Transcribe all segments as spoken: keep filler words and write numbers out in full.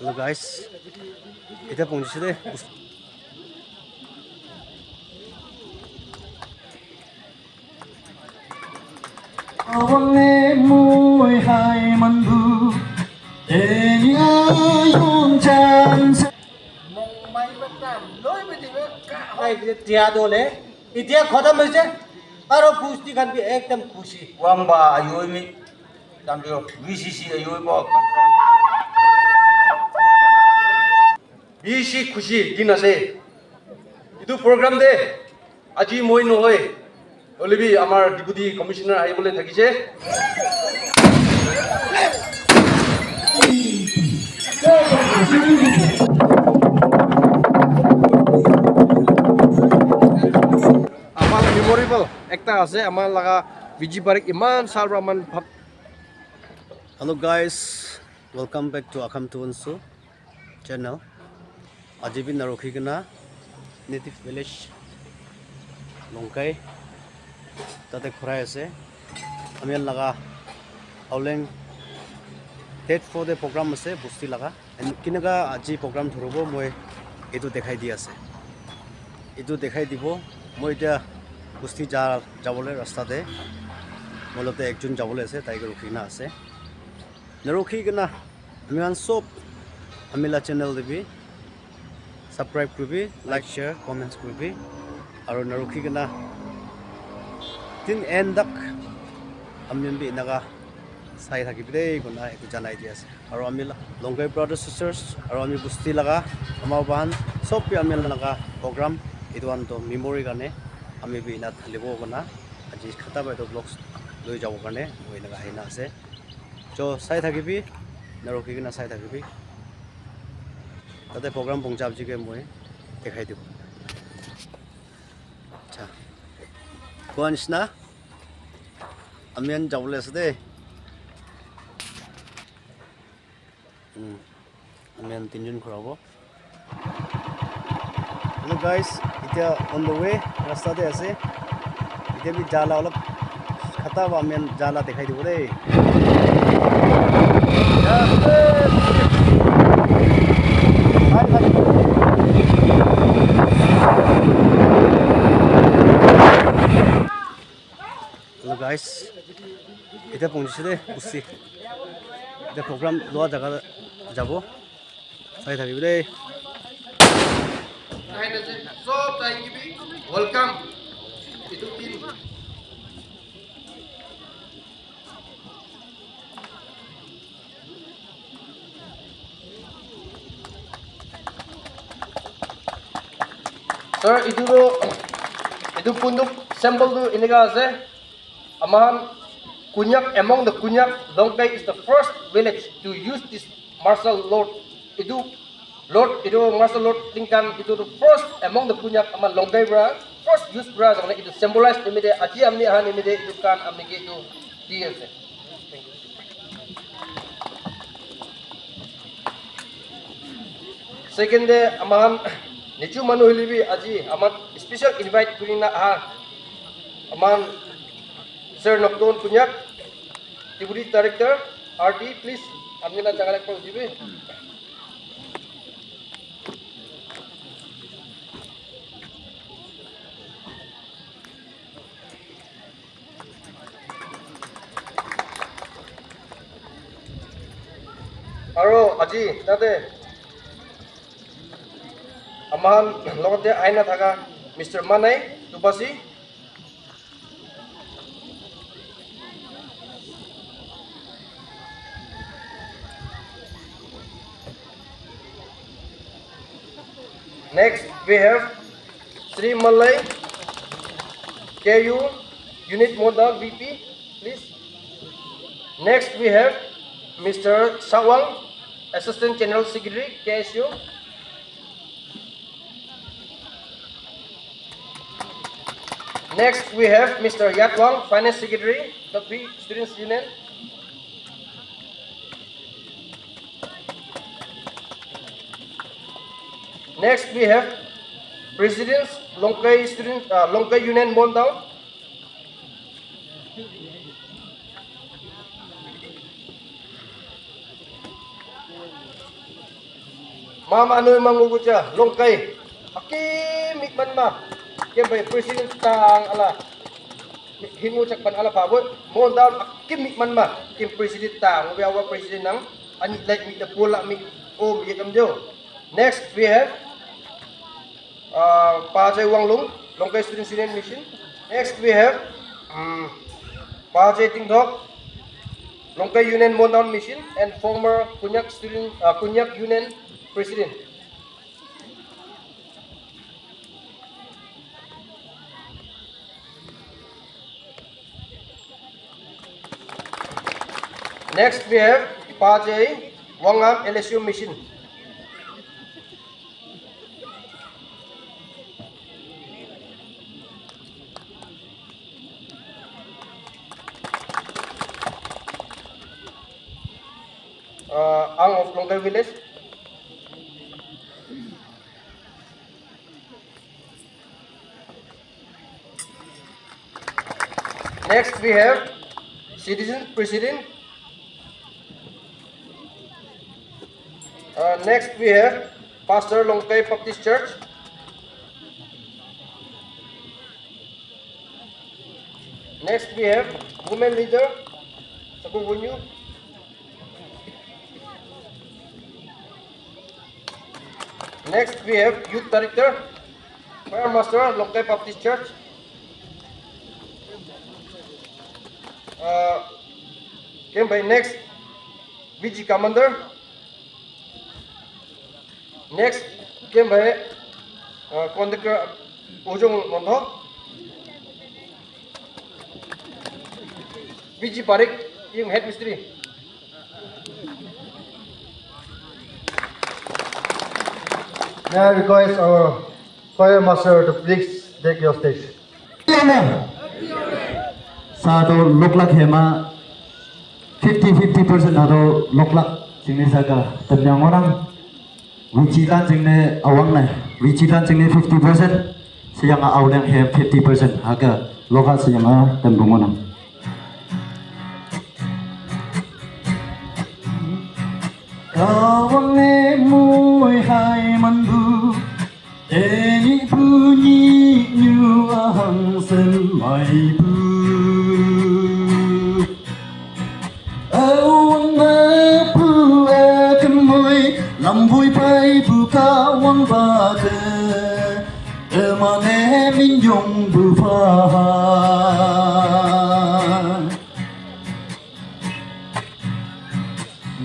Hello guys, এতিয়া পৌঁছিছে দেই। Awang ne mui hai mandu, eni ayong chan se. Ai, dia dole. Itia khatam hoise. Aro busti khan bi ekdam khushi. Wang ba ayoi mi. Tam jo V C C ayoi bo. Bishi khushi din ase. Etu program te aji moi nohoi, hoilebi amar Deputy Commissioner ahibole thakise. Amar memorable ekta ase, amar laga Vijay Parekh iman sal para man bhab- Hello guys, welcome back to Akham Tuwon Show channel. Aji bi narukhi kena native village Longkai tate khurai ase. Ami khan laga Aoleng date four te program ase busti laga. And kinaka aji program thoribo moi etu dekhai di ase. Etu dekhai dibo. Moi etia busti ja jabole rasta te moi logote ekjon jabole ase, tai ke rukhi kena ase. Narukhi kena ami khan sob ami la channel te bi subscribe kuribi, like, share, comments kuribi, aru narukhi kena tin end tak ami khan bi enaka sai thakibi dei koina etu janai di ase. Aru ami la Longkai brothers sisters aru ami busti laga ama khan sob bi ami laga program etu khan toh memory karne ami bi ena thalibo koina aji khata pai toh vlogs loi jabo karne moi enaka ahina ase. So, sai thakibi, narukhi kena sai thakibi. Tate program pongcha abji ke moi dekhai dibo. Acha. Koa nishina? Ami khan jabole ase de. Hmm. Ami khan tinjon khora hobo. Hello guys, etia on the way, rasta te ase. Etia bi jala olop khata ba ami khan jala dekhai dibo dei. Hello guys, etia pongchise de busti. Etia program loa jaga jabo. Sai thakibi dei. Sob tai kibi welcome. Etu din. Sir, etu tu, etu bunduk symbol tu eneka ase. Aman Konyak, among the Konyak, Longkai is the first village to use this martial law. Etu law, etu martial law thing khan, etu tu first among the Konyak, aman Longkai para first use kura ase koina etu symbolize nimite aji amni aha nimite etu khan amni ke etu di ase. Second day, aman nichu manu hoile bi aji aman special invite kurina aha. Aman Sir Nokton Konyak, Deputy Director, R T, please, apni la jaga ekbar ujibe. Aro aji tate aman logote aina thaka Mister Manai Tupasi. Next, we have Sri Malai, K U, Unit Model V P, please. Next, we have Mister Sawang, Assistant General Secretary, K S U. Next, we have Mister Yatwang, Finance Secretary, Tokbi Students Union. Next, we have President Longkai Student, uh, Longkai Union Mon Town. Mama anu mangu gucha, Longkai. Akim mik man ma. Kem bai president tang ala. Hingu chak pan ala pa boi. Mon down akim mik man ma. Kem president tang. We our president nang. Ani like mi the pola mi. Om ye kam jo. Next we have uh, Pajai Wanglung, Longkai Students Union Mission. Next we have um, Pajai Tingdok, Longkai Union Mon down Mission, and former Kunyak Student uh, Kunyak Union President. Next we have Pajai Wangam L S U Mission. Uh, Ang of Longkai Village. Next we have Citizen President. Uh, next we have Pastor Longkai Baptist Church. Next we have women leader, Sabu Wunyu. Next we have youth director, choir master, Longkai Baptist Church. Uh, came by next, V G commander. Next came by uh, conductor Ujung Montho. V G Parik, yung head mistri. May I request our choir master to please take your stage. Sa to loklak hema fifty fifty percent na to loklak sini saka tenyang orang. Wichitan jingne awang ne, wichitan jingne fifty percent, siyang a auleng hem fifty percent, haka lokha siyang a tembungonang. Kawang ne mui hai manbu, eni bunyi nyu ahang sen mai bu. Awang na pu e kemoi, lam vui pai bu ka wang ba te. Emane min yong bu fa.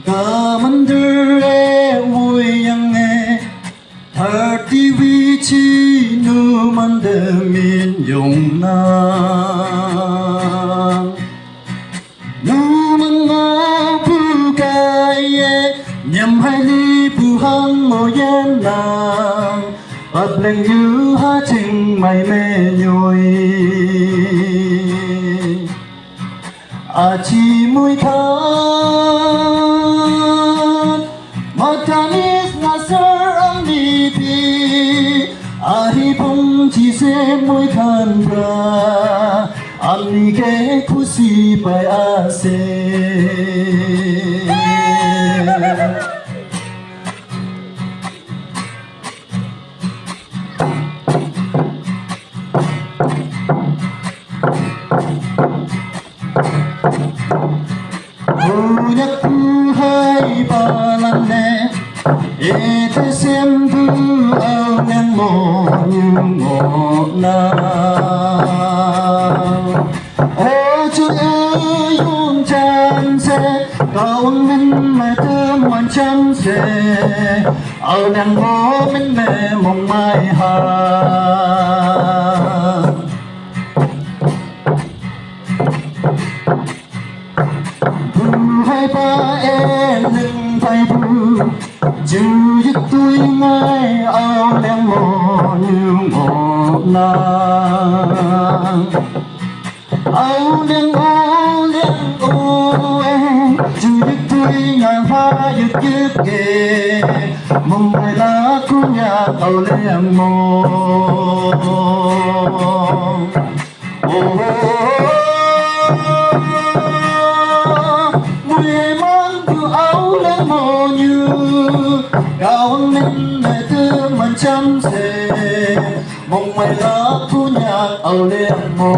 Commander e vui yang e. Thirty vichi nu man de min yong na. Nu man ngo pu kai ye, nyam hai li pu hang mo yan na. Pat leng yu ha ching mai me nyoi. Achi mui khan, Matanis nasar amiti, ahi pum chi se mui khan bra, amni ke khusi pai ase. Unyak hai palan ne, ete sembu au nyan mo nyung mo na. Ocho e yung chan se, kaun min me tem wan chan se, au nang mo min me mong mai ha. Bu hai pa e ling pai bu, ju yik tui mai, au nang mo nyung mo na. Au liang o liang o e, ju yik tui ngan ha yik yik e, mong mai la ku nya au liang mo. O, mui mang tu au liang mo nyu. Kawang min ne tu mancam se, mong mai la punyak au leng mo.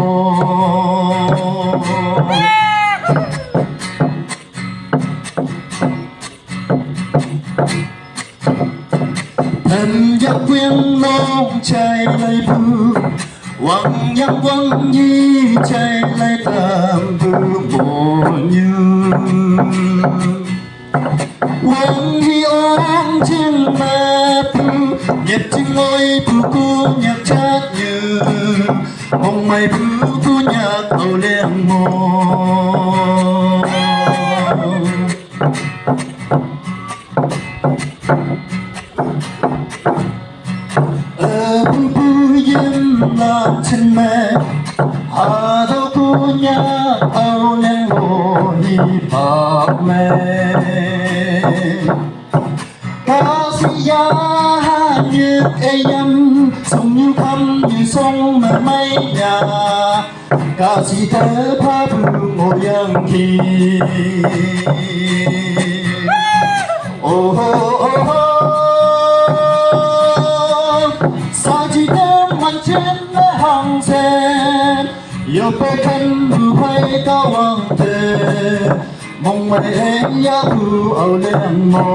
Em yak wiang long chai lai bu, wang yak wang yi chai lai tam bu mo nyu. Wang hi ong ching ma pu, nyet ching ngoi pu ku nyak chat nyu. Ong mai pu ku nyak au leng mo. Ơ pu pu yim la chen me, ha do ku nyak au leng mo hi bak me. Ka si ya ha nyuk e yam, song nyuk kam nyuk song me mai ya. Ka si te pa bu ngo yang ki. Oh ho, oh ho. Sa ji te man chen me hang sen. Yo pe kan bu pai ka wang te. Mong mai e ya bu au leng mo.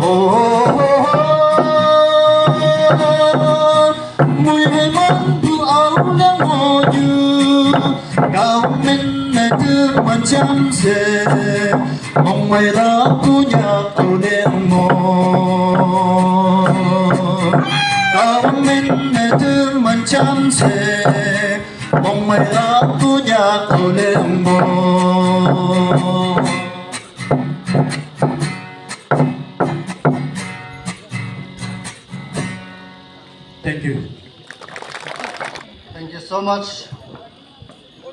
Oh, oh, oh, oh. Mui hai man bu au leng mo yu. Kau men na tu man cham se. Mong mai la ku nyak au leng mo. Kau men na tu man cham se. Mong mai la ku nyak au leng mo. Thank you. Thank you so much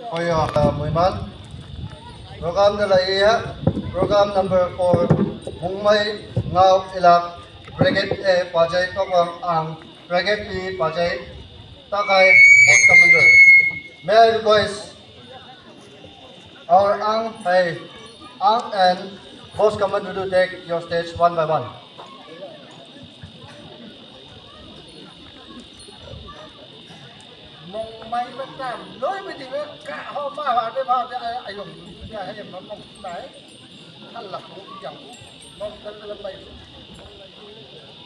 for your uh, muiman. Program da la iya. Program number four. Mungmai ngau ilak. Brigade A Pajai Tokang Ang. Brigade B Pajai Takai, Post Commander. May I request our Ang, hey, Ang and Post Commander to take your stage one by one. Mong mai ba tam, loi ba di ba ka ho ba ba de ba de ai ai yong ya hai ma mong tai. Kan la ko yang mong kan la bai.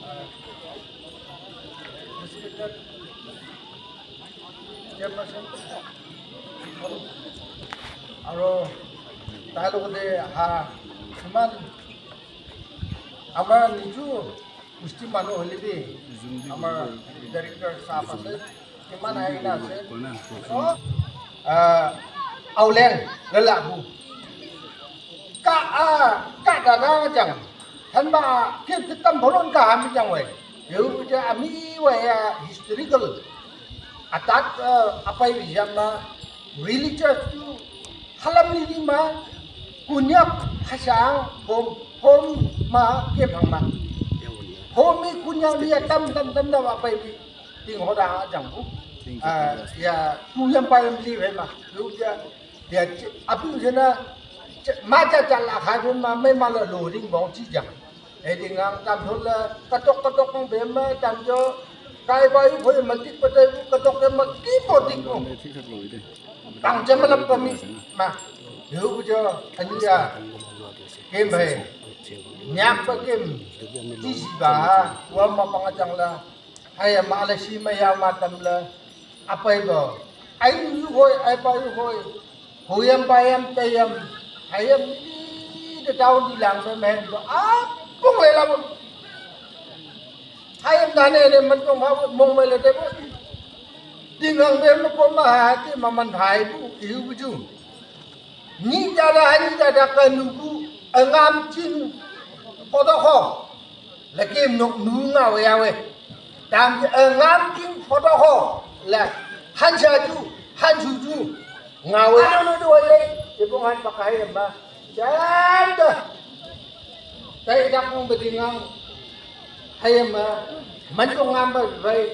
Ah. Respected Chairperson. Aro tai lo de ha man amar niju Gusti manu holibi, amar director sahab ase, kiman ahi na ase. So, ah, auleng lelabu. Ka, ah, ka dada jang. Thanba, kir kitam bolon ka ami jang wai. Yu ja ami wai ya historical. Atat, ah, apai bijama religious tu Halam ni di ma, kunyak hasang, hom, hom ma, ke bang ma. Hom mi kunyak ni tam, tam, tam, tam, apa ini? Ting hoda jang bu. Ah, ya, tu yang paling beli ma. Tu ya, ya, apa tu sana? Ma ja ja la khai ma, mai ma la lo ding bong chi jang. Hei ding ang tam thon la, katok katok kong bem ma, tam jo, kai bai hui ma tik pa tai bu, katok ke ma ki po tik bu. Tang jam ma lam pa mi, ma. Yu bu jo, ani ya. Kim bai. Nyak pa kim. Ti si ba, wa ma pang jang la. Hai ma la si ma ya ma tam la. Apai bo. Ai yu hoi, ai pa yu hoi. Huyam payam tayam. Hayam ni de daun di lang be men bo. Apung le la bo. Hayam dane ne man kong ha bo, mong mai le de bo. Di ngang be ma ko ma ha ti ma man hai bu, iu bu ju. Ni dada, ni dada ka nu bu, angam chin, ko do ko. Lakim nok nu nga we ya we. Tam je, eh, ngam king photo ho. La han cha ju, han chu ju. Nga we no no do le. Ye pong han pa kai ma. Chan da. Tai da kong ba ding ang. Hai ma. Man ko ngam ba bai.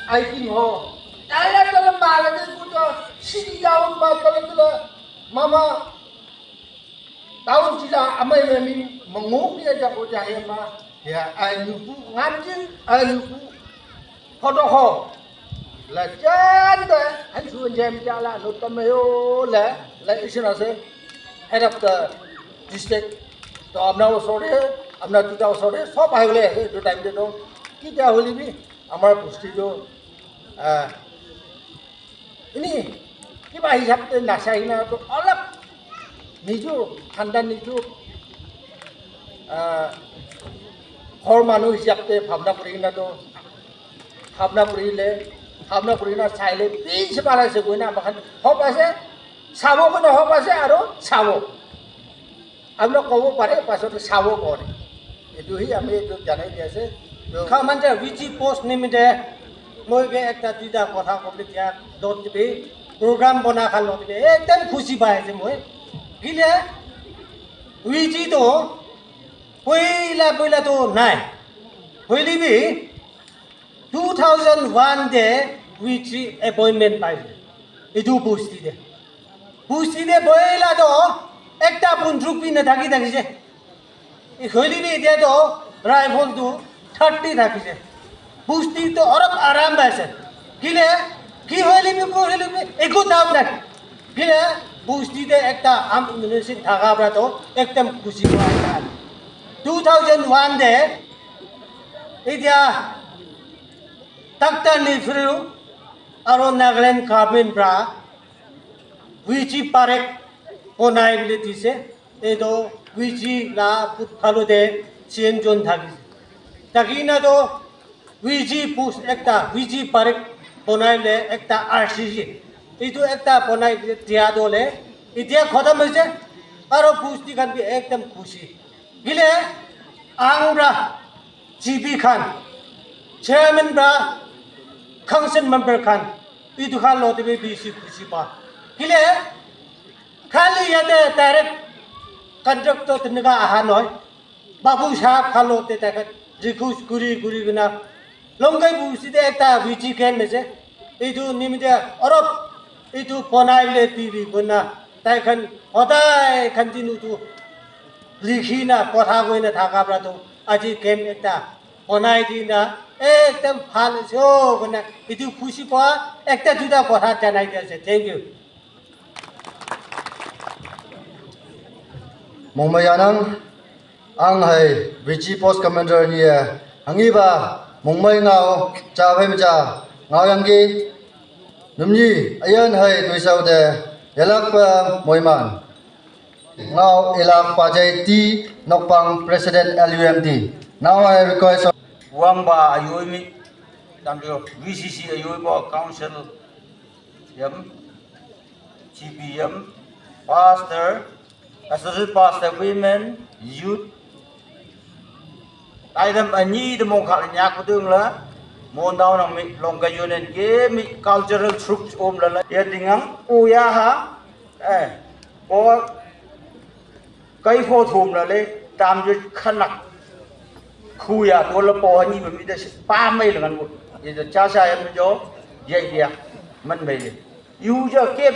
Ai king ho. Tai la ta la ma la de ku Sidi daun ma kala kala mama daun sida amai mami menguk dia jago jahe ma ya ayu bu ngamjin ayu bu hodoho la janda hansu jam jala no tamayo la la isina se head of the district. To amna usore amna tuta usore sob ahile to time de to ki ja holi bi amar pusti to ah Ini kiba hisabte nasai na to olop niju khandan niju ah, ghor manu hisabte bhabna kuri na to bhabna kurile bhabna kuri na saile pin se pala se goi na bakhan hop ase sabo kono hop ase aro sabo Apni k'ব পাৰে পাছত চাব পাৰে এইটো সি আমি এইটো জনাই দি আছে তো Khamante V G post nimite moi ke ekta duita kotha kobole dia dot dibe program bona khan lot dibe ekdam khushi pai ase moi kile V G to poila poila to nai hoile bi two thousand one te V G appointment paise etu bosti te bosti te boila to ekta bunduk bi nathaki thakise hoile bi etia to rifle tu thirty thakise bosti to olop aram paise kile ki hoile bi hoile bi eku dam nai kile bosti te ekta am ammunition thaka pra to ekdam khushi pa two thousand one te etia Doctor Neiphiu aro Nagaland government pra V G park bonai bole dise etu V G la put phalo te C M John thakise thaki na to V G post ekta V G park bonai le ekta R C C etu ekta bonai dia to le etia khotom hoise aro bosti khan bi ekdam khushi kile ang pra G P khan chairman pra council member khan etu khan lote bi bisi khushi pa kile khali yate direct contractor teneka aha nohoi babu sahab khan lote tai khan request kuri kuri kena longai bosti te ekta V G khan mese etu nimite olop etu bonai le dibi kena tai khan hodai continue to likhi na kotha koi na thaka pra to aji camp ekta bonai di na ekdam bhal ase o koi na etu khushi pa ekta duita kotha janai di ase thank you Mongmai Yanang ang hai V G post commander ni hangi ba Mongmai ngao cha phai ma cha ngao yang ki numni ayan hai tuisau de yalak pa moiman Ngao ilak pajai ti nokpang president L U M D. Now I request of Wang ba ayoi mi tamjo V C C ayoi ba council yam G P M pastor associate pastor women youth Taidam ani de mong khal nyak putung la mon daw nang mi long ka union ke mi cultural troops om la la ya dingang u ya ha eh ko kai kho thum la le tam ju khanak khu ya to la po ni mi de pa mai la ngan ko ye cha cha ya mi jo ye ya man mai le yu ja ke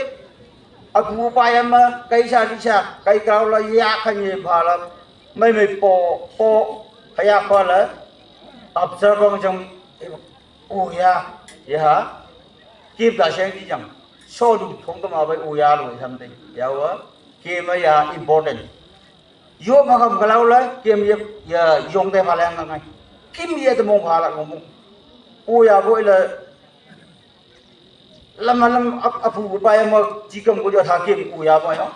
a bu pa ya ma kai sa ri sa kai ka la ya kha ni ba la mai mai po po khaya kho la observe bang jang o ya ya ha kip da sheng di jang so du thong ka ma bai o ya lo sam de ya wa ke ma ya important yo ma kam ka la la ke ma ya yong de ma la ngai kim ye de mong ba la mong o ya bo la Lam lam ap apu pai ma ji kam ko jo tha kem u ya ma yo.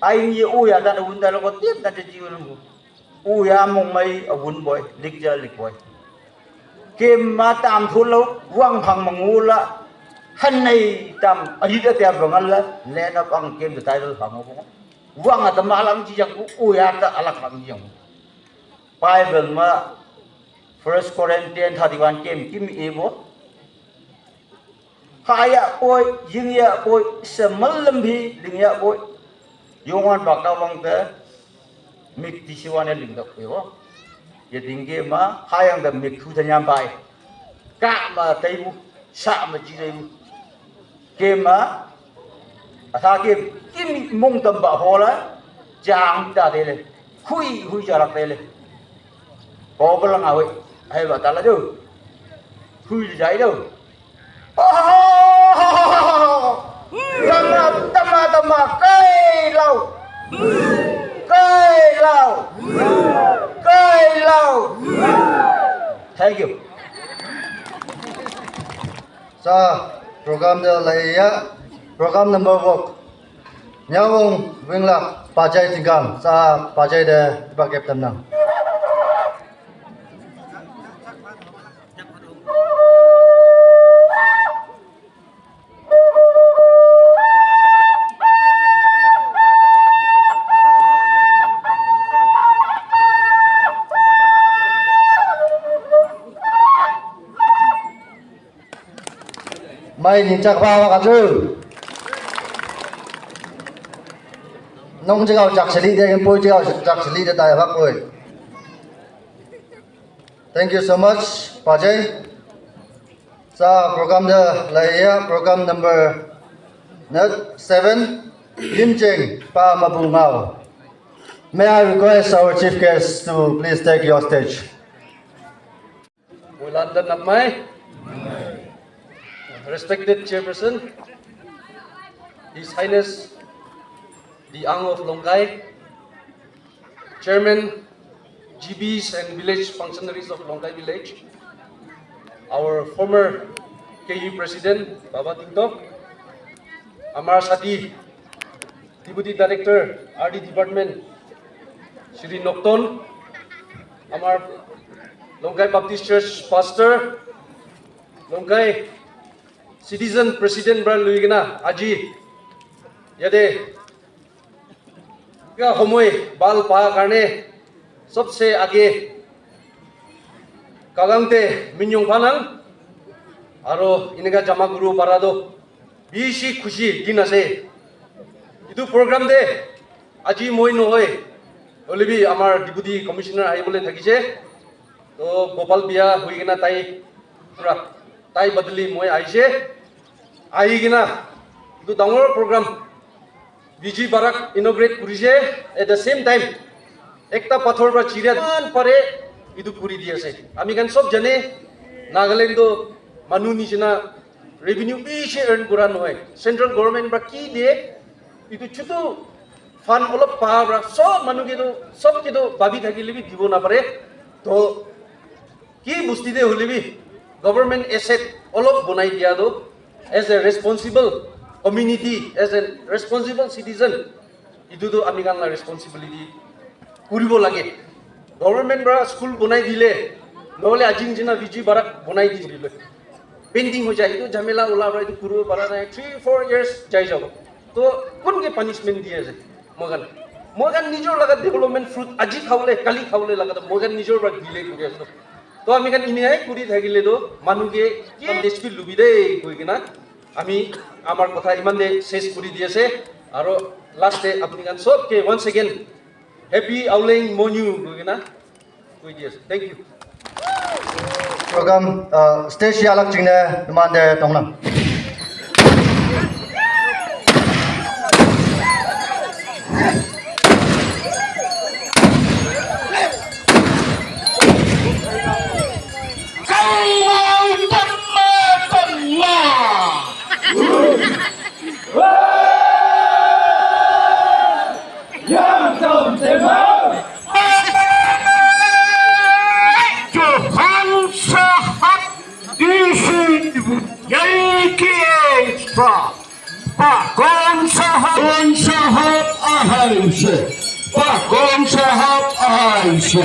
Ai ni u ya ta un ta lo ko tiam ta ji u lu. U ya mong mai a un boy, lik ja lik boy. Kem ma tam thu lo, wang phang ma ngu la. Han nei tam a yi ta tiam ba ngal la, le na pang kem ta tai lo phang ko. Wang a ta ma lam ji yang u ya ta alak lam ji yang. Bible ma First Corinthians thirty-one kem kim e bo. Haya poi, ying ya poi, semal lembi ling ya poi. Yongan baka wang te mik tisiwan ya ling dak poi wo. Ya dingge ma hayang da mik khu tanyam bai. Ka ma taibu, sa ma ji taibu. Kema, asa kem, kim mung tamba hola, jang ta dele, hui hui jarak dele. Ko belang awe, hai ba tala jo. Hui jai jo. Oh, tama, tama, tama, kai lau. Kai lau. Kai lau. Thank you. Sa program de laiya, program number work. Nyawong winglak pajai tingkam, sa pajai de pakep tamnang. Mai ninchak ba wa kaju. Nong jigao jak seli de, poi jigao jak seli de tai bak poi. Thank you so much, Pajai. Sa program de laiya, program number net seven, Yimcheng pa mabungao. May I request our chief guest to please take your stage. Wilandan Napmai, respected chairperson, His Highness the Ang of Longkai, Chairman, G Bs and village functionaries of Longkai village, our former K U President Baba Tingtok, Amar Sati, Deputy Director, R D Department, Shri Nokton, আমাৰ লংকাই বাপ্টিষ্ট search pastor, Lankai citizen president পৰা লৈ কিনা আজি ইয়াতে কিবা সময় ভাল পোৱাৰ কাৰণে চবচে আগে কাগাংতে মিনিয়ং ফানাং আৰু এনেকা জামা গুৰু পাৰাদো বেছি খুচি দিন আছে। এইটো প্ৰগ্ৰাম দে আজি মই নহয়, হ'লে বি আমাৰ ডেপুটি কমিশ্যনাৰ আহিবলৈ থাকিছে। তো গোপাল বিয়া হৈ কিনা তাই পুৰা তাই বদলি মই আহিছে। আহি কিনা এইটো ডাঙৰ প্ৰগ্ৰাম বিজি বাৰাক ইনগ্ৰেট কৰিছে। এট দ্য ছেম টাইম একটা পাথৰ পৰা চিৰা যিমান পাৰে এইটো কৰি দি আছে। আমি খান চব জানে নাগালেণ্ডৰ মানুহ নিচিনা ৰেভিনিউ বেছি আৰ্ণ কৰা নহয়। চেণ্ট্ৰেল গভৰ্ণমেণ্ট পৰা কি দিয়ে, এইটো ছোটু ফাণ্ড অলপ পাৱাৰ পৰা চব মানুহকেতো চবকেতো ভাবি থাকিলে বি দিব নাপাৰে। তো কি বস্তিতে হ'লে বি গভৰ্ণমেণ্ট এছেট অলপ বনাই দিয়াটো as a responsible community, as a responsible citizen, এইটোতো আমি কাৰণে ৰেচপনচিবিলিটি কৰিব লাগে। গভৰ্ণমেণ্ট পৰা স্কুল বনাই দিলে নহ'লে আজি নিচিনা বিজি বাৰাক বনাই দি দিলে পেণ্ডিং হৈ যায়। এইটো ঝামেলা ওলাব, এইটো কৰিব পৰা নাই, থ্ৰী ফ'ৰ ইয়াৰ্ছ যাই যাব। তো কোনকে পানিচমেণ্ট দি আছে? মই কাৰণে মই কাৰণে নিজৰ লগাত ডেভেলপমেণ্ট ফ্ৰুট আজি খাবলৈ কালি খাবলৈ লগাত মই কাৰণে নিজৰ পৰা ডিলে কৰি আছোঁ। তো আমি কাৰণে এনেই কৰি থাকিলেতো মানুহকে কি টেষ্টি লুবি দেই কৈ কিনা আমি আমাৰ কথা ইমান দে চেছ কৰি দি আছে। আৰু লাষ্টে আপুনি কাৰণে চবকে once again happy Aoleang Monyu কৈ কিনা কৈ দি আছে। Thank you. Program uh, stage ya lak chingne mande tongnang. Johan Sahab isi yai ki extra. Pakon Sahab, Pakon Sahab ahai se. Pakon Sahab ahai se.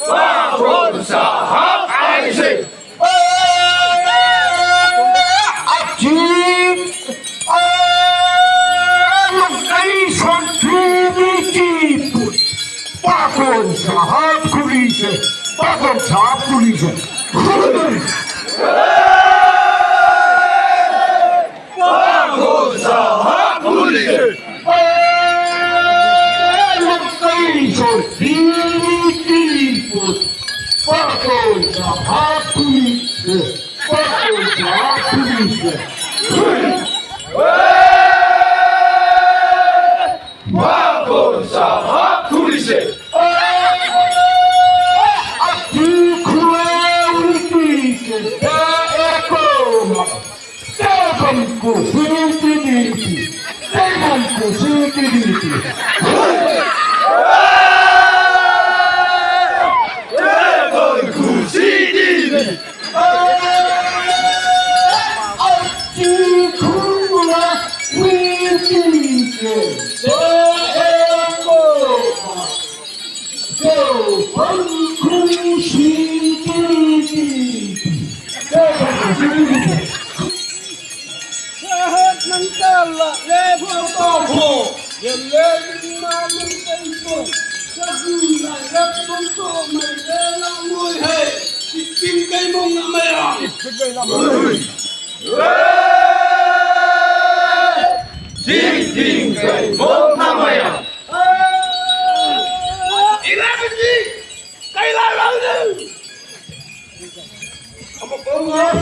Pakon Sahab ahai se. Pakon Sahab খুলিছে, Pakon Sahab খুলিছে। Pakon Sahab খুলিছে। Police. Hui! Wako sa police. Ati kula uliki ke ta eko. Tebanku siniti diti. Tebanku siniti diti. Tebanku siniti diti. Ati kula uliki ke ta eko. Sehat ng tala, level to po. Yeleng manang tento. Sa gulay at punto, may lelang moy hey. Sipin kay mong namayang. Sipin kay mong namayang. Eleven G! Kailangan na! Ang magpapalungan!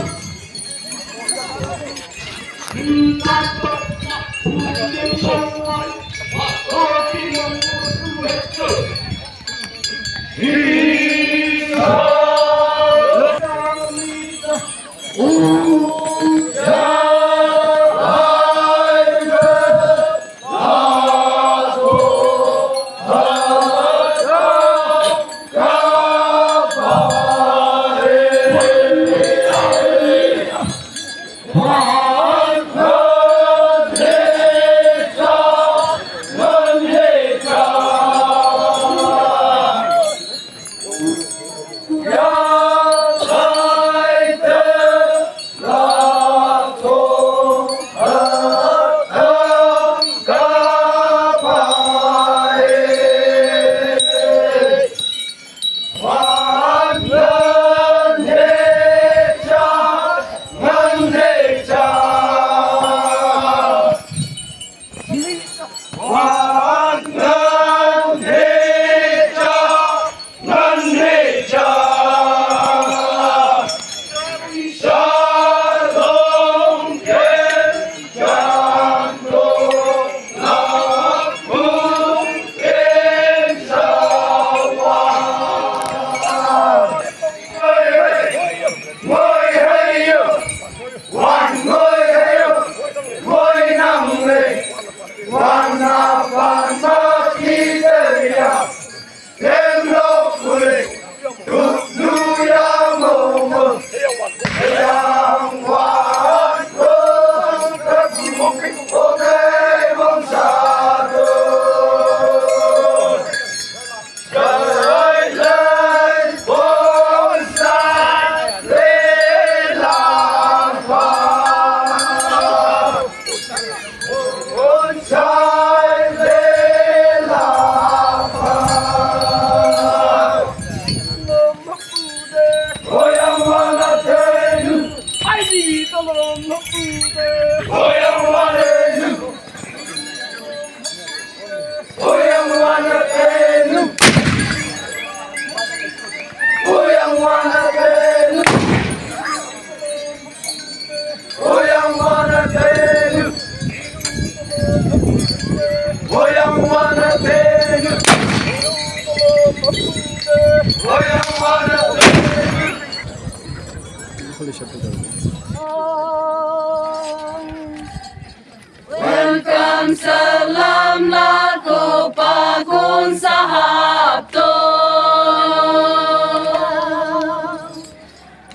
Welcome, salam lako pakun sahab to.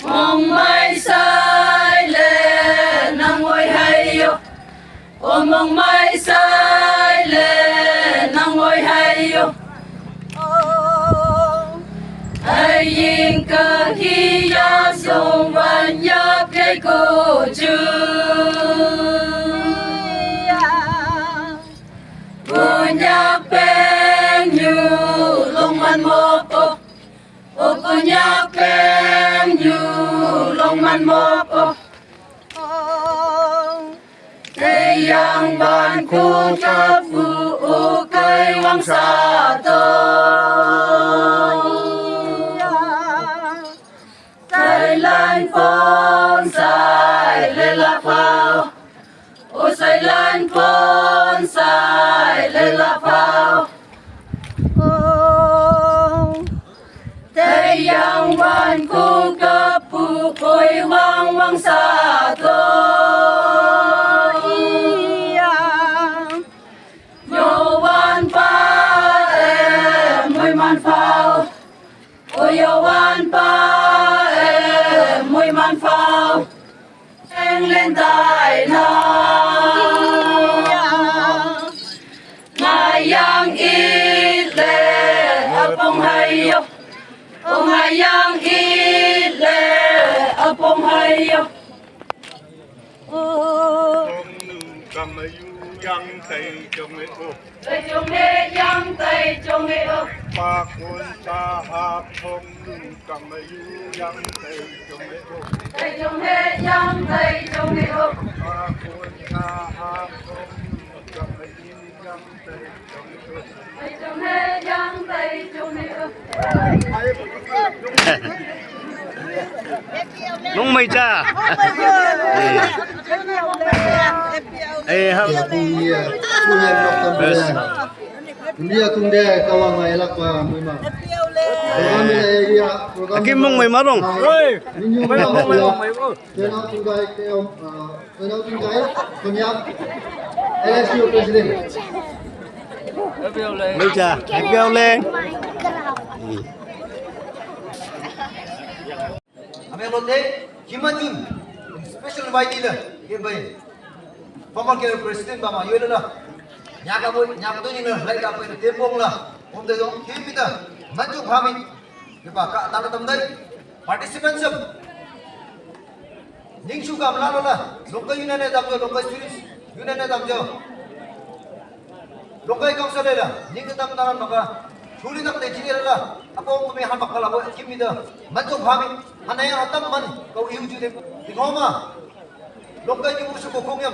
Mong mai sai le nang oi hai yo. O mong mai sai le nang oi hai yo. Ai ying ka hi ya song wan yap ke ko ju. Bunyak peng yu long man mo po. O bunyak peng yu long man mo po. Te yang ban ku ka pu u kai wang sa to. Kai lan pon sa. Lela phao, o sailan pon sai lela phao. Oh, te yang wan ku ka pu koi wang wang sa to. Iya. Yo wan pa e mui man phao. O yo wan pa e mui man phao. Eng len tai na. Nga yang it le a pong hai yo. O nga yang it le a pong hai yo. Kong nu kang ma yu yang tai chong e o. Tai chong e yang tai chong e o. Pa kun ta ha kong nu kang ma yu yang tai chong e o. Tai chong e yang tai chong e o. Pa kun ta ha kong nu kang ma yu yang tai chong e o. Tai chong e yang tai chong e o. Nung mai cha. Eh, ha. Bes. India tung de kawang ai lak pa mui ma. Program ni area, program Akim mung mai marong. Ni nyu ma. Kena tung dai ke om, ah, kena tung dai, Konyak L S U President. Mai cha, happy Auleng. Ame lote, Hima Jun, special invitee la, ke bai. Former ke president ba ma, yo la. Nya ka bo, nya ka to ni la, lai ka bai te bong la. Om de dong, Hima ta, manju phamit. Ke ba ka, ta la tam dai. Participants am. Ning shu kam la la la. Local union e dam jo, local students union e dam jo. Lokai kau sa lela, ni ka tam taran maka, suli tak te jini lela, apa ko me hamak kala bo kim mi da, man ko phami, hana yang hatam man, kau iu ju de, di homa, lokai ki musu ko kong yam,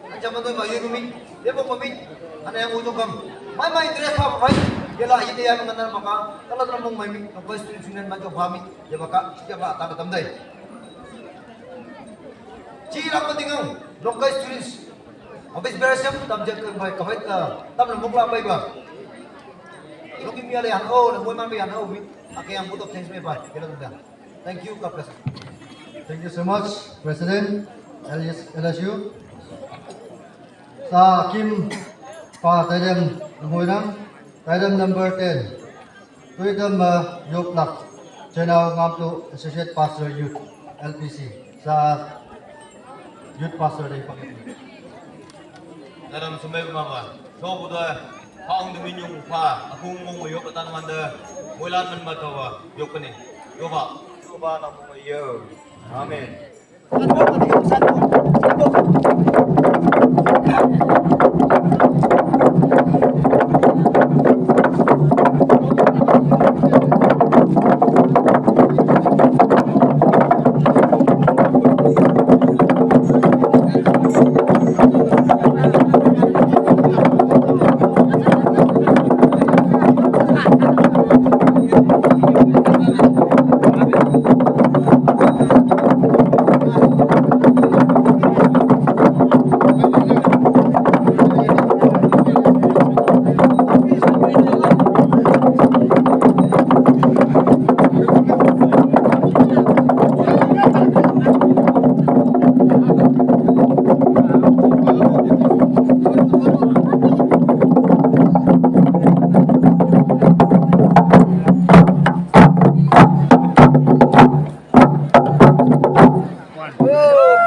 aja man doi ma yu mi, de bo mi, hana yang ujung kam, mai mai dress pa mai, de la ide yang man maka, kala tram mong mai mi, lokai student student man ko phami, de baka, de ba ta tam dai. Chi rak ko tingang, lokai students, Office bearer sem tam jet ko bai ka bai ka tam na mukla bai ba. Loki mi ale han o na moi man bai han o mi. Ake yang vote of thanks me bai. Kela tum da. Thank you, God bless. Thank you so much, President, L S, L S U. Sa kim pa tadem na moi nang. Item number ten. Tuidam ma yoplak. Chenau Ngamtu Associate Pastor Youth L P C. Sa Youth Pastor dei pakit. Naram sumai mama. So buda. Haung demi nyung pa. Aku ngong yop atan manda. Mulan man matawa. Yop kene. Yoba. Yoba namu yo. Amen.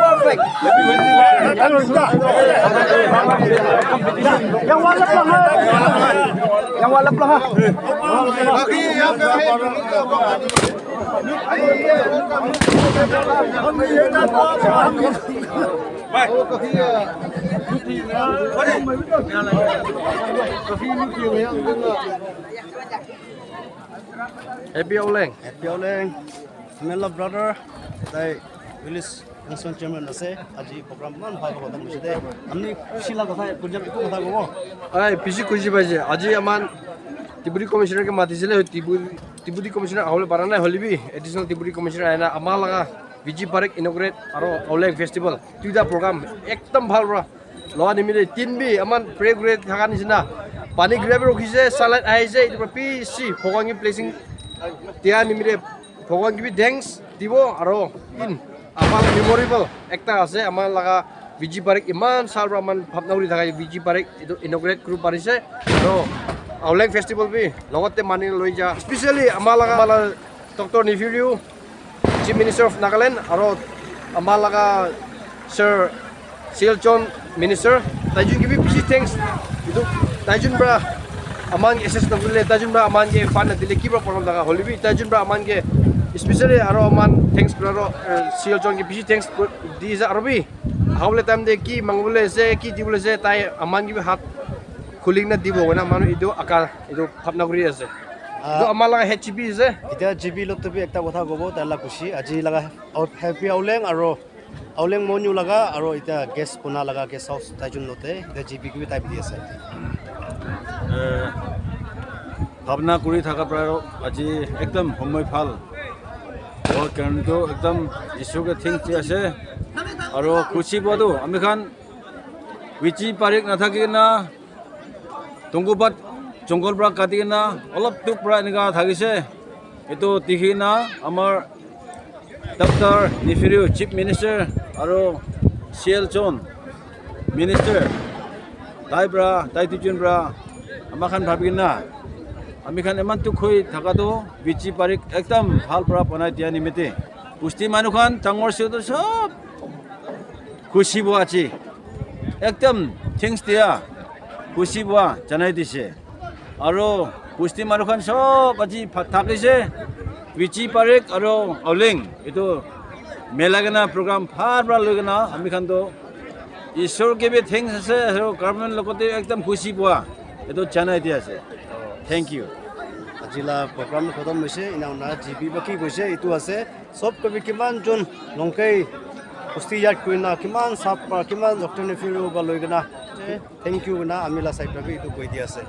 Perfect. Yang walap lah, ha. Yang walap lah, ha. Happy Auleng. Happy Auleng. Smell of brother. Tai village council chairman ase. Aji program man bhal hobo tam hoise de. Amni khushi la kotha, punjab eku kotha kobo. Ai, bishi khushi paise. Aji aman Deputy Commissioner ke matisile, Deputy, Deputy Commissioner ahole para nai, hoilebi Additional Deputy Commissioner ahina ama laga Vijay Parekh inaugurate aro Aoleng festival, duita program ekdom bhal para loa nimite din bi aman pray kuri thaka nishina, pani gira bi rukhise, sunlight ahise, etu para bishi bhagwan ke blessing dia nimite bhagwan ke bi thanks dibo. Aro din aman memorable ekta ase, aman laga Vijay Parekh iman sal para aman bhabna kuri thaka Vijay Parekh etu inaugurate kuri parise. Aro Aoleng festival bi logote mani loi ja, especially ama laga, ama laga Doctor Neiphiu Rio, Chief Minister of Nagaland, aro ama laga Sir C L Chon, Minister, taijun ke bi bishi thanks. Etu taijun para aman ke assist nakurile, taijun para aman ke fund nadile, ki para problem thaka hole bi taijun para aman ke especially aro aman thanks kura aro, eh, C L Chon ke bishi thanks ku-, di ase. Aro bi ahabole time te ki mangibole ase, ki dibole ase, tai aman ke bi hat khuli kena dibo koina manu etu aka etu bhabna kuri ase. Etu ama laga head G B ase. Etya G B log to bi ekta kotha kobo, tai la khushi. Aji laga Happy Aoleng aro Aoleng Monyu laga aro etya guest kona laga guest house taijun lote etya G B ke bi tai di ase. Eh, bhabna kuri thaka para aji ekdom homoy bhal. Aur karne to ekdom Isor ke thanks di ase. Aro khushi pa to ami khan Vijay Parekh nathaki na Tungkupat jungle para kati kena olop dur para enika thakise. Etu dikhi kena amar Doctor Neiphiu Rio, Chief Minister, aro C L Chon, Minister, tai para, tai duijun para ama khan bhabi kena ami khan eman dukh hoi thaka to Vijay Parekh ekdom bhal para banai dia nimite bosti manu khan dangor suru sob khushi pa aji. Ekdom thanks dia, khushi pa janai dise. Aro bosti manu khan sob aji pha-, thakise, Vijay Parekh aro Aoleng etu milai kena program bhal para loi kena ami khan to Isor ke bi thanks ase, aro government logote ekdom khushi pa etu janai di ase. Thank you. Aji la program khotom hoise, ena hoina G B baki hoise, etu ase. Sob ke bi kiman jon Longkai bosti yat kurina, kiman sap para, kiman Doctor Neiphiu Rio para loi kena, thank you kena ami la side para bi etu koi di ase.